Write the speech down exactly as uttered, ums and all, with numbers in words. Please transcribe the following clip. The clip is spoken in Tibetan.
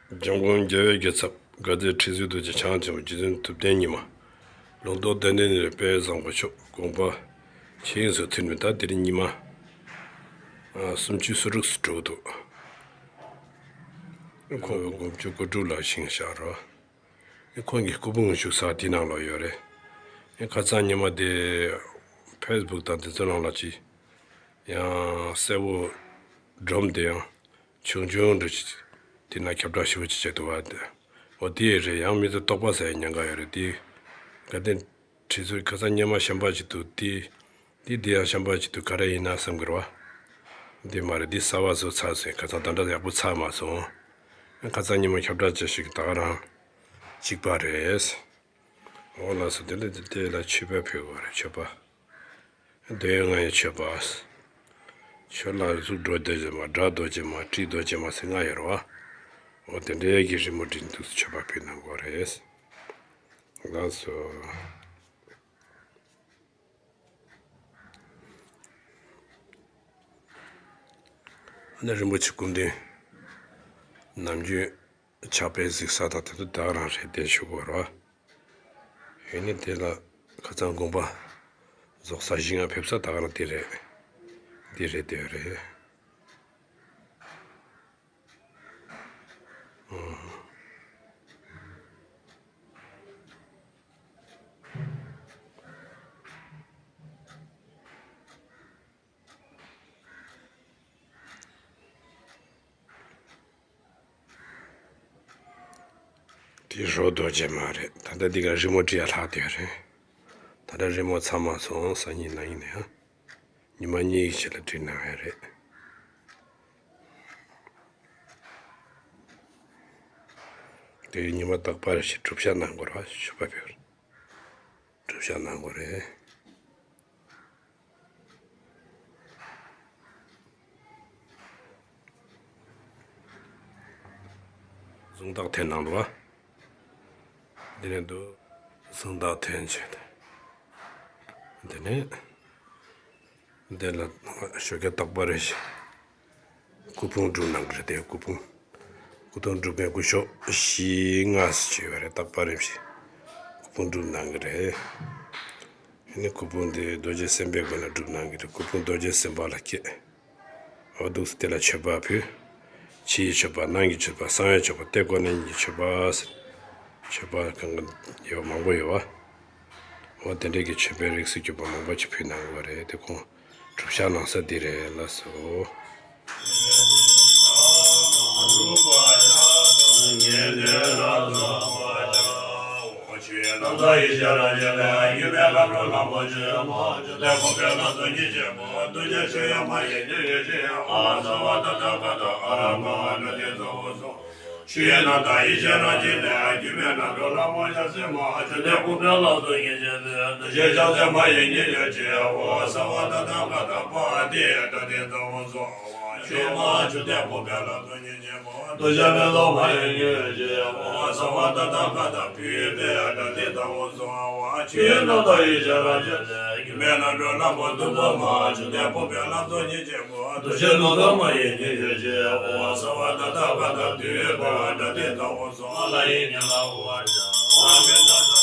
འཇམ་མགོན་རྒྱལ་བའི་རྒྱལ་ཚབ་དགའ་ལྡན་ཁྲི་ཟུར་རྡོ་རྗེ་འཆང་ཆེན་པོ་རྗེ་བཙུན་ཐུབ་བསྟན་ཉི་མ། ལུང་རྟོགས་གདན་འདྲེན་ནས་དཔལ་བཟང་པོ་མཆོག་དགོངས་པ་ཆེན་སོགས་ཐུན་མིན་ད་དེ་རིང་ཉི་མ། ཨ། སུམ་ཅུ་སོ་དྲུག་སུ་གྲུབ་འདུག་ཁོང་གི་དགུ་བཅུ་གོ་དྲུག་ལ་ཤིང་བཞག་རོ། ཁོང་གི་སྐུ་ཕུང་བཞུགས་ས་དེའི་ནང་ལོགས་ཡོད་རེད། ཁ་སང་ཉི་མ་དེ་ཕེ་སི་བུག་དང་དེ་ཚོ་ནང་ལ་ཅིག་ཡང་གསལ་བོ་སྒྲོམ་དེ་ཡང་ཆུང་ཆུང་འདྲ་ཅིག་དེ་ན་ཁྱབ་བསྒྲགས་ཞེ་པོ་ཅིག་བྱས་འདུག་བ། དེ་འོ་དེ་རེད། ཡང་མི་ཚོ་དོགས་པ་ཟ་ཡ་ཉེན་ཁ་ཡོད་རེད། དེ་དགའ་ལྡན་ཁྲི་ཟུར་ཁ་སང་སྙེ་མ་གཞན་པ་ཅིག་འདུག་དེ་དེ་དེ་ཡང་གཞན་པ་ཅིག་འདུག་ག་རེ་ཡིན་ན་བསམ་གི་རེད་བ། དེ་མ་རེད། དེ་གསར་བ་བཟོ་ཚར་སོང་། ཁ་སང་ད་ལྟ་ཡག་པོ་ཚར་མ་སོང་། ཁ་སང་ཉི་མ་ཁྱབ་བསྒྲགས་བྱས་ཞིག་ད་ག་རང་གཅིག་པ་རེད། འོ་ལགས་སོ། དེ་ལ་དེ་ལ་མཆོད་པ་ཕུལ་དགོས་རེད། མཆོད་པ། འདོད་ཡོན་ལྔ་ཡི་མཆོད་པ། ཁྱོད་ལ་གཟུགས་སྒྲོལ་རྡོ་རྗེ་མ། དགྲ་རྡོ་རྗེ་མ། སྲིད་རྡོ་རྗེ་མ་ཟེར་ལྔ་ཡོད་རེད་བ། འོ་དེ་འདྲའི་གི་རི་མོ་བྲིས་འདུག་མཆོད་པ་ཕུལ་གནང་དགོས་རེད། ལགས་སོ། ཨ་ནི་རིན་པོ་ཆེ་སྐུ་མདུན་ནམ་རྒྱུན་ཕྱག་དཔེ་གཟིགས་ས་དང་དེ་ཚོ་ད་ག་རང་རེད། དེ་ཞུ་དགོས་རེད་བ། ཡིན་ནི་དེ་ལ་ཁ་སང་དགོངས་པ་རྫོགས་ས་ཞིང་ང་ཕེབས་ས་ད་ག་རང་དེ་རེད། དེ་རེད། དེ་རེད། ཨང་། དེ་རོ་རྡོ་རྗེ་མ་རེད། ད་ལྟ་འདི་ག་རི་མོ་བྲིས་ཡ་ལྷག་བསྡད་རེད། ད་ལྟ་རི་མོ་ཚར་མ་སོང་། སང་ཉིན་གནངས་ཉིན་ནས་ཨ། ཉི་མ་གཉིས་ཤིག་ལ་བྲིས་གནང་ཡ་རེད། དེ་ཉི་མ་རྟག་པར་ཞིག་སྒྲུབ་བྱ་གནང་དགོས་རེད་བ། མཆོད་པ་ཕུལ། སྒྲུབ་བྱ་གནང་དགོས་རེད། གཟུངས་ཐག་འཐེན་གནང་འདུག་བ། འདི་ནས་འདུག་གཟུངས་ཐག་འཐེན་བྱས་ཏེ། འདི་ནས་འདི་ལ་ཞོགས་ཀས་རྟག་པར་རེ་ཞིག་སྐུ་ཕུང་སྒྲུབ་གནང་གི་རེད་དེ། སྐུ་ཕུང་། སྐུ་ཕུང་སྒྲུབ་མཁན་སྐུ་ཞབས་བཞི་ལྔ་ཞིག་ཡོད་རེད། རྟག་པར་རེ་ཞིག་སྐུ་ཕུང་སྒྲུབ་གནང་གི་རེད། ཨ་ནི་སྐུ་ཕུང་དེ་རྡོ་རྗེ་སེམས་དཔའི་སྒོ་ནས་སྒྲུབ་གནང་གི་རེད། སྐུ་ཕུང་རྡོ་རྗེ་སེམས་དཔའ་ལ་བསྐྱེད། འོ་འདུག་སེ་དེ་ལ་མཆོད་པ་ཕུལ། ཕྱི་ཡི་མཆོད་པ། ནང་གི་མཆོད་པ། གསང་བའི་མཆོད་པ། དེ་ཀོ་ནས་ཉིད་ཀྱི་མཆོད་པ་ཟེར། མཆོད་པ་གང་ག་ཡོད་མང་པོ་ཡོད་བ། འོ་དེ་འདྲའི་གི་མཆོད་པའི་རིགས་སུ་གྱུར་པ་མང་པོ་ཅིག་ཕུལ་གནང་དགོས་རེད་དེ། ཁོང་སྒྲུབ་བྱ་གནང་ས་འདི་རེད། ལགས་སོ། ཆོས་རྣམ་དག་ཡེ་ཤེས་རང་བཞིན་ལས། སྒྱུ་མའི་རྣམ་གྲོལ་ལྷ་མོ་ཡ་སེ་མ། བཅོམ་ལྡན་སྐུ་ཕྲེང་ལྷ་མཚོ་ཉིད་ཅེས་པའི། འདུ་ཤེས་བྱང་སེམས་མ་ཡིན་ཉིད་ཡོད་ཅེས་པའི། གསང་བ་དང་ཐབས་མཁས་དམ་པ་དེས་སྒྲ་དེ་ལྟ་བུ་གསུངས། ཆོས་མ་བཅོམ་ལྡན་སྐུ་ཕྲེང་ལྷ་མཚོ་ཉིད་ཅེས་པའི། འདུ་ཤེས་མེད་ལ་མ་ཡིན་ཉིད་ཡོད་ཅེས་པའི། གསང་བ་དང་ཐབས་མཁས་དང་པོའི་སྒྲ་དེ་ལྟ་བུ་གསུངས། ཆོས་རྣམ་དག་ཡེ་ཤེས་རང་བཞིན་ལས། སྒྱུ་མའི་རྣམ་གྲོལ་ལྷ་མོ་བདུན་པོ་མ། བཅོམ་ལྡན་སྐུ་ཕྲེང་ལྷ་མཚོ་ཉིད་ཅེས། འདུ་ཤེས་ལོག་ལྟ་མ་ཡིན་ཉིད་ཡོད་ཅེས་པའི། གསང་བ་དང་ཐབས་མཁས་དང་པོའི་སྒྲ་དེ་ལྟ་བུ་གསུངས། ལྷ་ཡི་སྙན་ལ་དབུ་བར་བྱ།